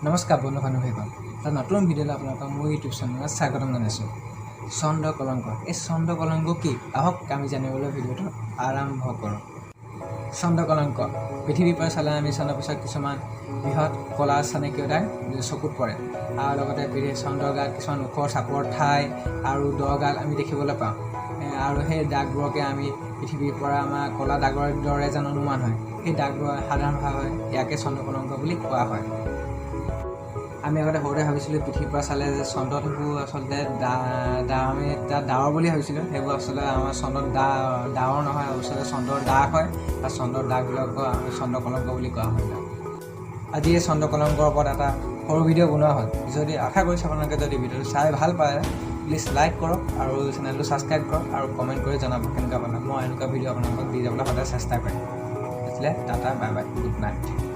নমস্কাৰ বন্ধু বান্ধৱীসকল, এটা নতুন ভিডিঅ'লৈ আপোনালোকক মোৰ ইউটিউব চেনেলত স্বাগতম জনাইছোঁ। চন্দ্ৰ কলংক, এই চন্দ্ৰ কলংক কি? আহক আমি জানিবলৈ ভিডিঅ'টো আৰম্ভ কৰোঁ। চন্দ্ৰ কলংক, পৃথিৱীৰ পৰা চালে আমি চন্দ্ৰৰ পিছত কিছুমান বৃহৎ ক'লা চানেকীয় দাগ চকুত পৰে আৰু লগতে পৃথিৱী চন্দ্ৰৰ গাত কিছুমান ওখ চাপৰ ঠাই আৰু দ গাত আমি দেখিবলৈ পাওঁ। আৰু সেই দাগবোৰকে আমি পৃথিৱীৰ পৰা আমাৰ ক'লা দাগৰ দৰে যেন অনুমান হয়। সেই দাগবোৰ সাধাৰণভাৱে ইয়াকে চন্দ্ৰ কলংক বুলি কোৱা হয়। আমি আগতে সৰুতে ভাবিছিলোঁ, পৃথিৱীৰ পৰা চালে যে চন্দ্ৰত সেইবোৰ আচলতে আমি তাত ডাৱৰ বুলি ভাবিছিলোঁ। সেইবোৰ আচলতে আমাৰ চন্দ্ৰত ডাৱৰ নহয়, আচলতে চন্দ্ৰৰ দাগ হয় আৰু চন্দ্ৰৰ দাগবিলাকক আমি চন্দ্ৰ কলংক বুলি কোৱা হয়। আজি এই চন্দ্ৰ কলংকৰ ওপৰত এটা সৰু ভিডিঅ' বনোৱা হ'ল। যদি আশা কৰিছোঁ, আপোনালোকে যদি ভিডিঅ'টো চাই ভাল পায়, প্লিজ লাইক কৰক আৰু চেনেলটো ছাবস্ক্ৰাইব কৰক আৰু কমেণ্ট কৰি জনাব কেনেকুৱা পালে। মই এনেকুৱা ভিডিঅ' আপোনালোকক দি যাবলৈ সদায় চেষ্টা কৰিম। তেতিয়াহ'লে tata, bye bye, good night.